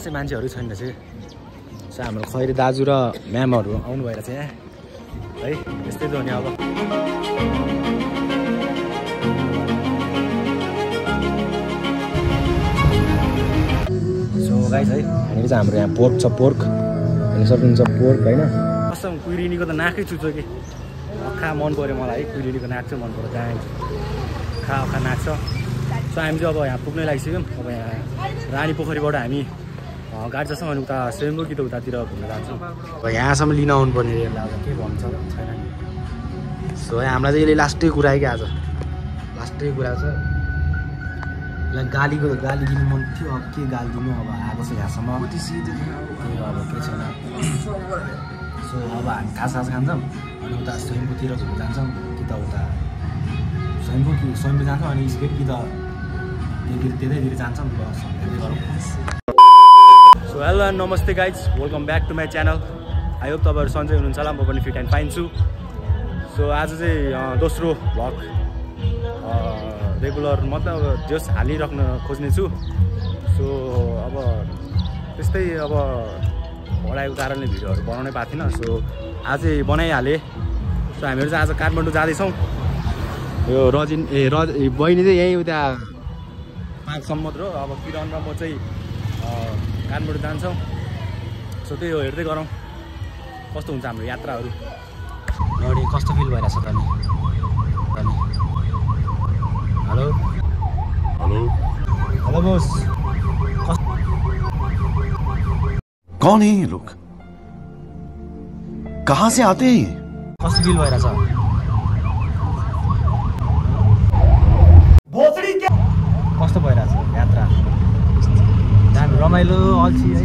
खासै मान्छेहरू छैन रहेछ। सो हाम्रो खैरे दाजु र म्यामहरू आउनु भएर चाहिँ यहाँ है यस्तै त हो नि अब। सो गाइस है यहाँनिर चाहिँ हाम्रो यहाँ पोर्क छ, पोर्क हेर्न सक्नुहुन्छ पोर्क होइन। कसम कुइरिनीको त नाकै चुच्यो कि अखा मन पऱ्यो मलाई है, कुइरिनीको नाक चाहिँ मन पऱ्यो। त्यहाँ अखा नाक छ। सो हामी चाहिँ अब यहाँ पुग्नै लागिसक्यौँ। अब यहाँ रानी पोखरीबाट हामी गाडी जसमा अनि उता स्वयम्भू कि त उतातिर घुम्न जान्छौँ। अब यहाँसम्म लिन आउनुपर्ने अब के भन्छ छैन नि। सो हामीलाई चाहिँ यसले लास्टै कुरा कि आज लास्टै कुरा छ। गाली दिनु मन थियो, अब के गाली दिनु, अब आएको छ यहाँसम्म अब के छैन। सो अब हामी खासा खान्छौँ अनि उता स्वयम्भूतिर घुम्न जान्छौँ कि त उता स्वयम्भू जान्छौँ अनि स्पेट कि त त्यतैतिर जान्छौँ। So hello and namaste guys, welcome back to my channel. I hope तपाईँहरू सन्चै हुनुहुन्छ होला, म पनि फिट एन्ड फाइन छु। सो आज चाहिँ दोस्रो भ्लग रेगुलर मतलब जस हालिराख्न खोज्ने छु। सो अब त्यस्तै अब पढाइको कारणले भिडियोहरू बनाउनै पाएको थिइनँ। सो आज बनाइहालेँ। सो हामीहरू चाहिँ आज काठमाडौँ जाँदैछौँ। यो बहिनी चाहिँ यहीँ उता 5 सम्मत हो। अब किरण र म चाहिँ काठमाडौँ जान्छौँ। सो त्यही हो, हेर्दै गरौँ कस्तो हुन्छ हाम्रो यात्राहरू। अगाडि कस्तो फिल भइरहेछ त नि? हेलो हेलो हेलो बोस, कौन है ये लोग, कहाँ से आते हैं? कस्तो फिल भइरहेछ? कस्तो भइरहेछ यात्रा? दामी रमाइलो अल्छी है,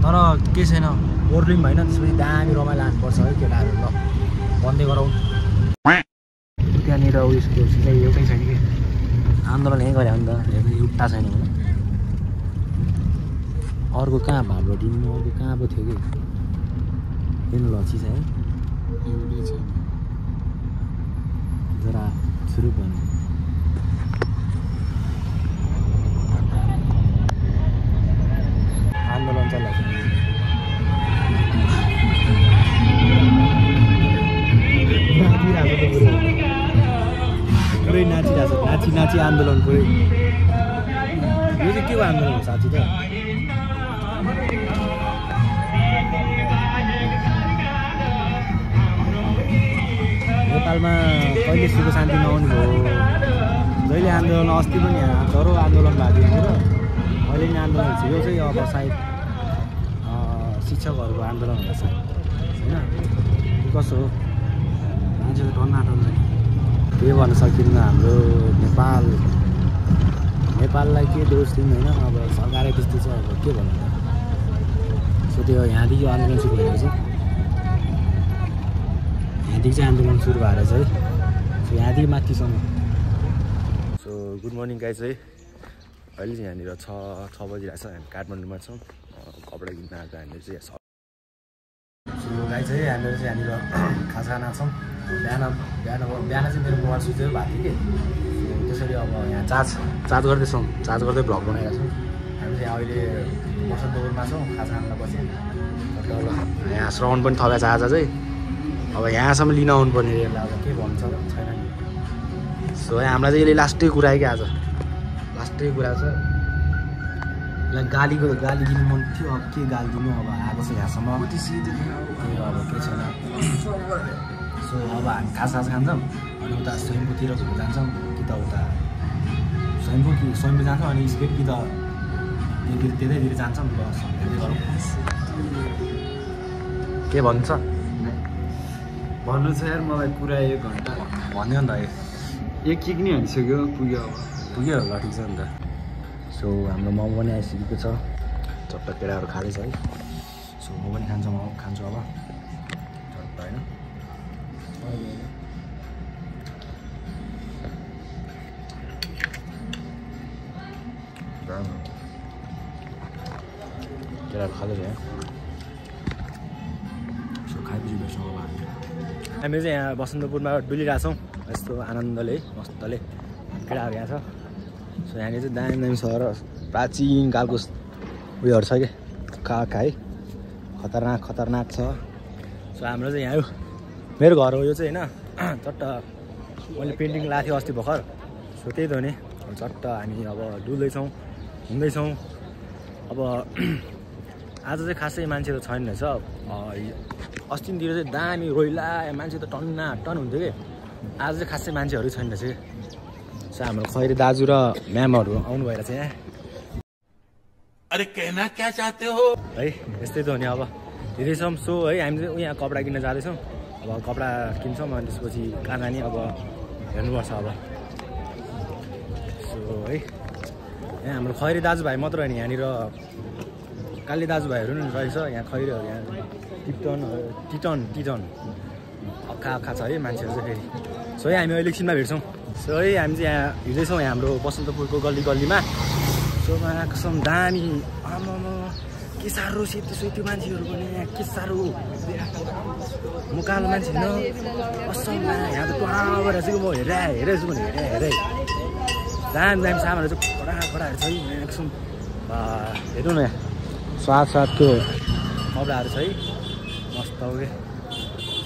तर के छैन बोर्लिङ होइन। त्यसपछि दामी रमाइलो हान्नुपर्छ है केटाहरू। ल बन्दै गरौँ। त्यहाँनिर उयसको सिधै एउटै छैन कि आन्दोलन यहीँ गरे हो नि त, एउटा छैन भने अर्को कहाँ भालो दिनु, अर्को कहाँ पो थियो कि किन लसी छ है एउटै छैन जरा सुरु भन्नु। आन्दोलन चलिरहेको छ पुरै नाचिरहेको छ, नाची आन्दोलन पुरै। यो चाहिँ के को आन्दोलन हो साँच्ची त? नेपालमा कहिले सुख शान्ति नआउनु भयो? जहिले आन्दोलन, अस्ति पनि यहाँ जरो आन्दोलन भएको थियो र अहिले नै आन्दोलन छ। यो चाहिँ अब सायद शिक्षकहरूको आन्दोलन होला सायद होइन। कसो हो मान्छेको टन्नाटन के भन्न सकिन्न। हाम्रो नेपाललाई के दोष दिनु होइन, अब सरकारै त्यस्तो छ, अब के भन्नु त। सो त्यो यहाँदेखि आन्दोलन सुरु भएको छ, यहाँदेखि चाहिँ आन्दोलन सुरु भएर चाहिँ सो यहाँदेखि माथिसम्म। सो गुड मर्निङ गाइज है, अहिले चाहिँ यहाँनिर 6 बजिरहेछ। हामी काठमाडौँमा छौँ, कपडा किन्न आएको हामीहरू चाहिँ। सो गाइज है हामीहरू चाहिँ यहाँनिर खाना छौँ। बिहान चाहिँ मेरो मोबाइल स्विच भएको थियो कि, त्यसरी अब यहाँ चार्ज गर्दैछौँ, चार्ज गर्दै भ्लग बनाइरहेको छौँ। हामी चाहिँ अहिले बसन्तपुरमा छौँ, खाजा खानलाई बस्यौँ। यहाँ श्रवण पनि थपेको छ आज चाहिँ। अब यहाँसम्म लिन आउनुपर्ने अब के भन्छ छैन नि। सो हामीलाई चाहिँ यसले लास्टै कुरा कि आज लास्टै कुरा छ। गाली दिनु मन थियो, अब के गाली दिनु, अब आएको छ यहाँसम्म अब के छैन। सो अब हामी खासा खान्छौँ अनि उता स्वयम्भूतिर घुम्न जान्छौँ कि त उता स्वयम्भू जान्छौँ अनि स्पेट कि त त्यतैतिर जान्छौँ। बस हेर्दै गरौँ के भन्छ। भन्नु छ यार मलाई कुरा 1 घन्टा भन्यो नि त, एक किक नि हालिसक्यो, पुग्यो ल ठिक छ नि त। सो हाम्रो मोमो पनि आइसकेको छ, चट्ट केटाहरू खाँदैछ है। सो म पनि खान्छु अब चट्ट होइन। केटाहरू खाँदैछ यहाँ। सो खाइपछि भेट्छौँ अब हामी चाहिँ यहाँ बसन्तपुरमा डुलिरहेछौँ यस्तो आनन्दले मस्तले। केटाहरू यहाँ छ। सो यहाँनिर चाहिँ दामी सहर, प्राचीन कालको उयोहरू छ कि काका है खतरनाक छ। सो हाम्रो चाहिँ यहाँ मेरो घर हो यो चाहिँ होइन। चट्ट मैले पेन्टिङ लाएको थिएँ अस्ति भर्खर। सो त्यही त हो नि चट्ट हामी अब डुल्दैछौँ घुम्दैछौँ। अब आज चाहिँ खासै मान्छे त छैन रहेछ। अस्तितिर चाहिँ दामी रोइला मान्छे त टन हुन्थ्यो कि आज चाहिँ खासै मान्छेहरू छैन रहेछ कि। सो हाम्रो खैरी दाजु र म्यामहरू आउनु भएर चाहिँ यहाँ अरे कहना क्या चाहते हो है यस्तै त हो नि। अब हिँड्दैछौँ। सो है हामी चाहिँ यहाँ कपडा किन्न जाँदैछौँ। अब कपडा किन्छौँ अनि त्यसपछि कहाँ जाने अब हेर्नुपर्छ अब। सो है यहाँ हाम्रो खैरी दाजुभाइ मात्र होइन यहाँनिर काली दाजुभाइहरू नि रहेछ। यहाँ खैरीहरू यहाँ टिटन अक्खा छ है मान्छेहरू चाहिँ फेरि। सो है हामी अहिले एकछिनमा भेट्छौँ। सो है हामी चाहिँ यहाँ हिँड्दैछौँ यहाँ हाम्रो बसन्तपुरको गल्लीमा। सो कसम दामी आमामा के साह्रो सेतो मान्छेहरू पनि यहाँ के साह्रो म कालो मान्छे होइन असलमा यहाँ त टुहाबाट चाहिँ म हेरेछु भने हेरे दामी सामानहरू चाहिँ कडाहरू छ है एकदम हेर्नु न यहाँ स्वादको कपडाहरू छ है मस्त हो कि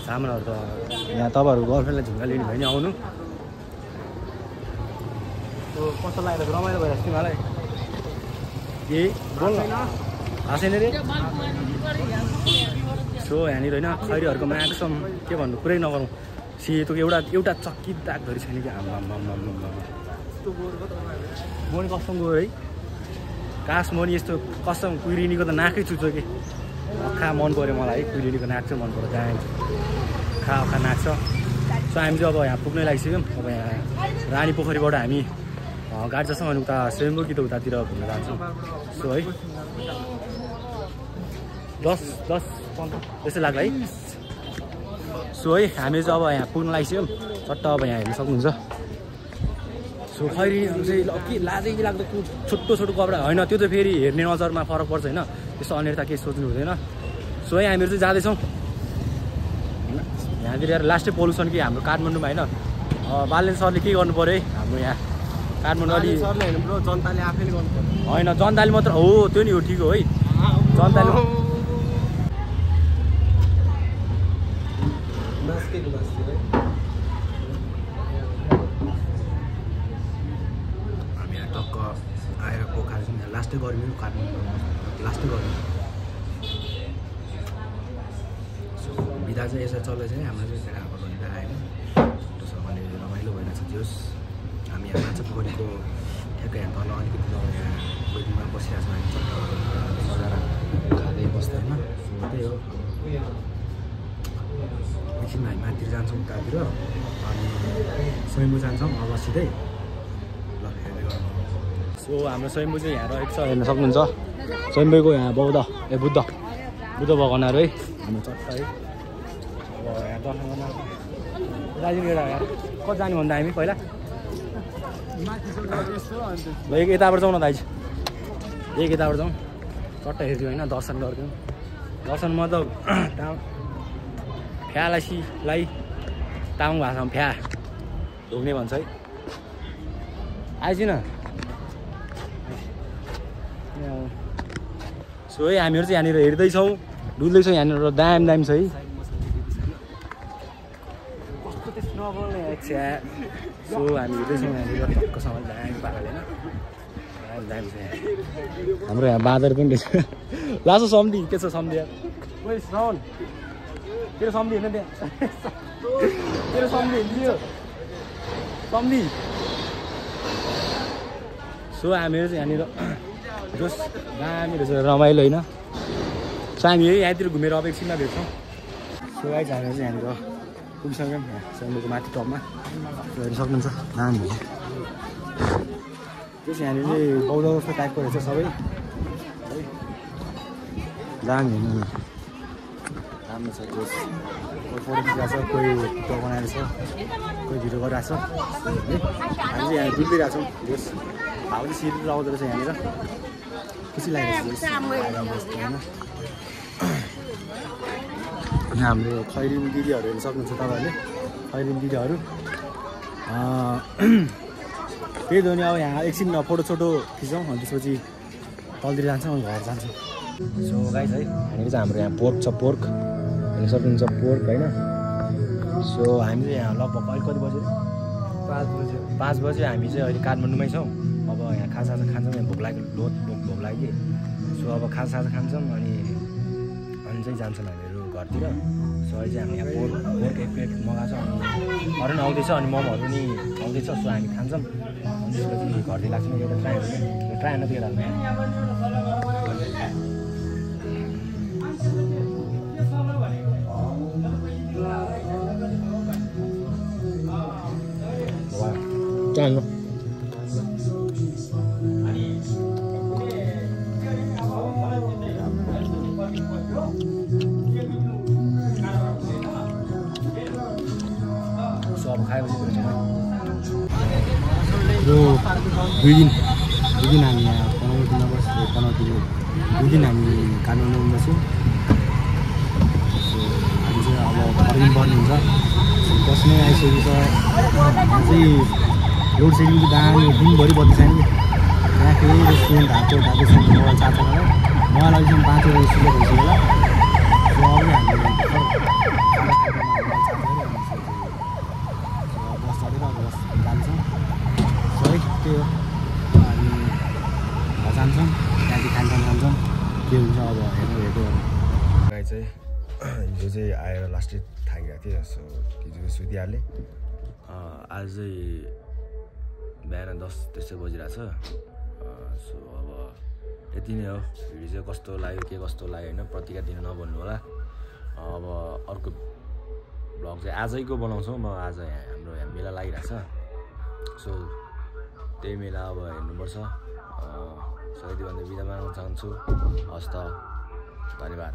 सामानहरू त। यहाँ तपाईँहरूको गर्लफ्रेन्डलाई झुङ्गा लिनु भयो नि आउनु। कस्तो लागेको रमाइलो भइरहेको छ तिमीलाई ए बोल्न हाँसेन रे। सो यहाँनिर होइन खैरीहरूको म्याक्सम के भन्नु कुरै नगरौँ। सेतो एउटा चक्किदार धरी छैन कि मोनी कस्तो गयो है कास मोनी यस्तो कसम कुइरिनीको त नाकै चुच्यो कि अखा मन पऱ्यो मलाई है। कुइरिनीको नाक चाहिँ मन पऱ्यो दामी अखा नाक छ। सो हामी चाहिँ अब यहाँ पुग्नै लागिसक्यौँ। अब यहाँ रानी पोखरीबाट हामी गाडी जसमा अनि उता स्वयम्भू कि त उतातिर घुम्न जान्छौँ। सो है 10-15 त्यस्तै लाग्ला है। सो है हामी चाहिँ अब यहाँ पुग्न लागिसक्यौँ। चट्ट अब यहाँ हेर्न सक्नुहुन्छ। सो खैरीहरू चाहिँ के लाजै लाग्दो छोटो कपडा होइन त्यो त फेरि हेर्ने नजरमा फरक पर्छ होइन। त्यस्तो अन्यथा केही सोच्नु हुँदैन। सो है हामीहरू चाहिँ जाँदैछौँ यहाँतिर लास्टै पोल्युसन कि हाम्रो काठमाडौँमा होइन। बालेन सरले के गर्नु पऱ्यो है हाम्रो यहाँ काठमाडौँ अलि जनताले आफैले गर्नु पर्छ होइन जनताले मात्र हो त्यो नि हो ठिक हो है जनताले हामी यहाँ टक्क आएर पोखरा चाहिँ लास्टै गर्मी काठमाडौँ लास्टै गर्मी बिदा चाहिँ यसो चल्दैछ हाम्रो चाहिँ धेरै हाम्रो बिदा आएन त्यसोले रमाइलो भइरहेको छ। जोस् हामी यहाँ माछा पोखरीको ठ्याक्कै यहाँ तल अलिकति यहाँ बैठकमा बसिरहेको छ। हामी चट्ट नजारा खाँदै बस्दैन त्यही हो। एकछिनमा हामी माथितिर जान्छौँ उतातिर अनि स्वयम्भू जान्छौँ अब सिधै ल हेर्दै गर्नु। सो हाम्रो स्वयम्भू चाहिँ यहाँ रहेको छ हेर्न सक्नुहुन्छ। स्वयम्भूको यहाँ बुद्ध भगवान्हरू है हाम्रो चट्ट है। अब यहाँ दर्शन गर्न दार्जिलिङ यहाँ कति जाने भन्दा हामी पहिला ल एक यताबाट जाउँ न दाइज एक यताबाट जाउँ चट्ट हेर्थ्यौँ होइन दर्शन गर्थ्यौँ। दर्शन मतलब फ्यालाई तामाङ भाषामा फ्या ढोग्ने भन्छ है। आइज न। सो है हामीहरू चाहिँ यहाँनिर हेर्दैछौँ डुल्दैछौँ यहाँनिर दामी छ है। कस्तो त्यस्तो नबोल्ने सो हामी हेर्दैछौँ यहाँनिर टक्कसँग दामी पाराले होइन दामी छ यहाँ। हाम्रो यहाँ बाँदर पनि रहेछ लासो सम्धी के छ सम्धी ओइ श्रवण तेरो सम्धी हेर्न त्यहाँ तेरो सम्धी हेर्दियो सम्धी। सो हामीहरू चाहिँ यहाँनिर जोस् दामी रहेछ रमाइलो होइन। सो हामी यहाँतिर घुमेर अब एकछिनमा भेट्छौँ। सो गाइज हामीहरू चाहिँ यहाँनिर पुगिसक्यौँ स्वयम्भूको माथि टपमा हेर्न सक्नुहुन्छ दामी भयो। त्यो चाहिँ यहाँनिर चाहिँ बौद्ध जस्तो टाइपको रहेछ सबै है दामी हेर्नु राम्रो छ। त्यो कोही फोटो खिचिरहेको छ कोही भिडियो बनाएको छ कोही भिडियो गरिरहेको छ है। हामी चाहिँ यहाँ डुलिरहेको छौँ जोस् हावा चाहिँ सिरिलो आउँदो रहेछ यहाँनिर खुसी लागेको छ होइन। यहाँ हाम्रो खैरिनी दिदीहरू हेर्न सक्नुहुन्छ तपाईँहरूले खैरिनी दिदीहरू त्यही त हो नि। अब यहाँ एकछिन फोटो खिचौँ अनि त्यसपछि तलतिर जान्छौँ अनि घर जान्छौँ। सो गाइस है हामीहरू चाहिँ हाम्रो यहाँ पोर्क छ, पोर्क हेर्न सक्नुहुन्छ पोर्क होइन। सो हामी चाहिँ यहाँ लगभग अहिले कति बज्यो? 5 बज्यो। हामी चाहिँ अहिले काठमाडौँमै छौँ। अब यहाँ खाजासाजा खान्छौँ, यहाँ भोक लाग्यो, भोक लाग्यो। सो अब खाजासाजा खान्छौँ अनि चाहिँ जान्छौँ हामीहरू घरतिर। सो अहिले चाहिँ हामी यहाँ पोर्क एक प्लेट मगाएको छौँ अनि अरू पनि आउँदैछ अनि मोमोहरू पनि आउँदैछ। सो हामी खान्छौँ अनि त्यसपछि घरतिर लाग्छौँ। एउटा ट्राई हेर्न त एउटा चाहनु सो अब खाएपछि यो 2 दिन हामी यहाँ पनौतीमा बस्छौँ। 2 दिन हामी काठमाडौँमा बस्छौँ। सो हामी चाहिँ अब फर्किनुपर्ने हुन्छ। बस्नै आइसकेको छ। यहाँ चाहिँ लोड सेडिङको दामी दिनभरि बत्ती छैन कि यहाँ फेरि रेस्टुरेन्ट धाएको छ मोबाइल चार्ज गरेर मोबाइल अहिलेसम्म 5 बजी सुरु भइसक्यो होला। सो अब हामीले बस चढेर अब बस जान्छौँ। सो है त्यही हो, हामी घर जान्छौँ, त्यहाँदेखि खान्छौँ के हुन्छ अब हेर्नु। गाई चाहिँ हिजो चाहिँ आएर लास्टै थाकिरहेको थियो। सो हिजो सुतिहालेँ। आज चाहिँ बिहान 10 त्यसै बजिरहेको छ। सो अब यति नै हो। भिडियो चाहिँ कस्तो लाग्यो के कस्तो लाग्यो होइन प्रतिक्रिया दिन नभन्नु होला। अब अर्को भ्लग चाहिँ आजैको बनाउँछौँ म। आज हाम्रो यहाँ मेला लागिरहेछ। सो त्यही मेला अब हेर्नुपर्छ। सो यति भन्दा बिदा माग्न चाहन्छु। हस् त, धन्यवाद।